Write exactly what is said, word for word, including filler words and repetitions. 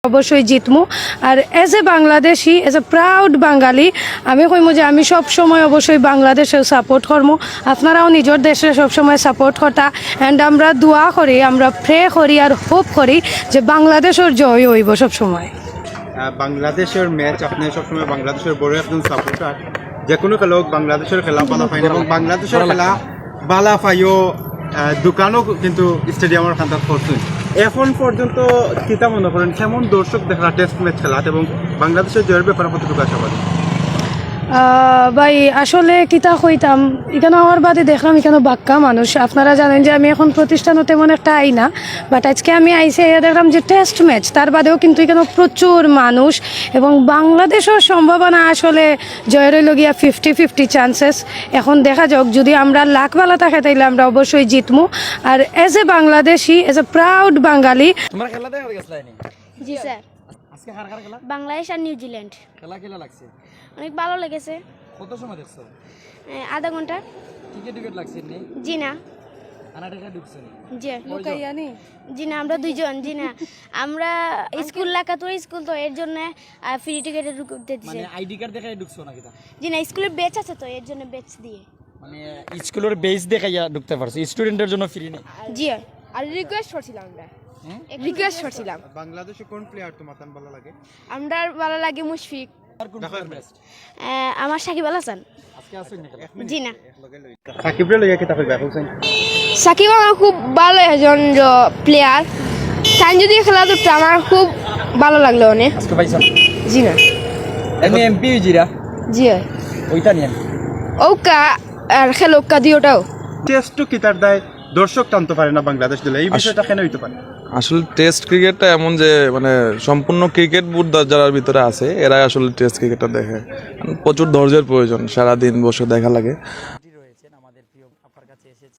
অবশ্যই জিতমু। আর as a Bangladeshi, as a proud বাঙালি, আমি কইমু যে আমি সব সময় অবশ্যই বাংলাদেশে সাপোর্ট করমু। আপনারাও নিজের দেশে সব সময় সাপোর্ট করতা, অ্যান্ড আমরা দোয়া করি, আমরা প্রে করি আর হোপ করি যে বাংলাদেশের জয় হইব সব সময়। আহ, বাংলাদেশের ম্যাচ, আপনি সবসময় বাংলাদেশের বড় একজন সাপোর্টার। যে কোনো খেলা হোক, বাংলাদেশের খেলা ভালা পাইন এবং বাংলাদেশের খেলা ভালা পাইও। আহ, দোকানও কিন্তু স্টেডিয়ামের কান্দাত করছেন। এখন পর্যন্ত কিতা মনে করেন, কেমন দর্শক দেখরা টেস্ট ম্যাচ খেলাত এবং বাংলাদেশের জয়ের ব্যাপারে কতটুকু আশাবাদী? আহ, ভাই, আসলে কিতা কইতাম, এখানে আমার বাদে দেখলাম এখানে বাক্কা মানুষ। আপনারা জানেন যে আমি এখন প্রতিষ্ঠানও তেমন একটা আই না, বাট আজকে আমি আইসি, আইয়া দেখলাম যে টেস্ট ম্যাচ, তার বাদেও কিন্তু এখানে প্রচুর মানুষ এবং বাংলাদেশের সম্ভাবনা আসলে জয় রইল গিয়া ফিফটি ফিফটি চান্সেস। এখন দেখা যাক, যদি আমরা লাক ভালা থাকে তাইলে আমরা অবশ্যই জিতমু। আর as a Bangladeshi, as a proud বাঙালি, তোমরা খেলা দেখা গেছিলা নি? জি স্যার। আজকে কার কার খেলা? বাংলাদেশ আর নিউজিল্যান্ড। খেলা কিলা লাগছে? অনেক ভালো লেগেছে। কত সময় দেখছো? এ, আধা ঘন্টা। টিকিট টিকিট লাগছে নি? জি না। আনা টেকা ঢুকছে নি? জি। কয়জন? জি না, আমরা দুইজন। জি না, আমরা স্কুল লাকাতুয়া স্কুল, তো এর জন্য ফ্রি টিকিটে ঢুকতে দিছে। মানে আইডি কার্ড দেখাই ঢুকছো নাকি তা? জি না, স্কুলের বেচ আছে, তো এর জন্য বেচ দিয়ে। মানে স্কুলের বেস দেখাইয়া ঢুকতে পারছো, স্টুডেন্টের জন্য ফ্রি নেই? জি। আর রিকোয়েস্ট করছিলাম আমরা। রিকোয়েস্ট করছিলাম। বাংলাদেশে কোন প্লেয়ার তোমার তান ভালো লাগে? আমরা ভালো লাগে মুশফিক। আর কোন প্লেয়ার বেস্ট? আহ, আমার সাকিব আল হাসান। আজকে আসুন না খেলা। জি না। সাকিবরে লইয়া কিতা কইবা, হোসেন? সাকিব আমার খুব ভালো একজন প্লেয়ার। তাই যদি খেলা ধরতো আমার খুব ভালো লাগলো অনেক। আজকে পাইছো? জি না। এমনি এমপি জিরা? জি হয়। ওইটা নিয়ে আমি। ওকা আর খেলোকা দিওটাও। টেস্টও কিতার দায় দর্শক টানতে পারে না বাংলাদেশ দলে, এই বিষয়টা কেন হইতে পারে? আসলে টেস্ট ক্রিকেটটা এমন যে মানে সম্পূর্ণ ক্রিকেট বুট যারা ভিতরে আছে এরাই আসলে টেস্ট ক্রিকেটটা দেখে। প্রচুর ধৈর্যের প্রয়োজন, সারাদিন বসে দেখা লাগে।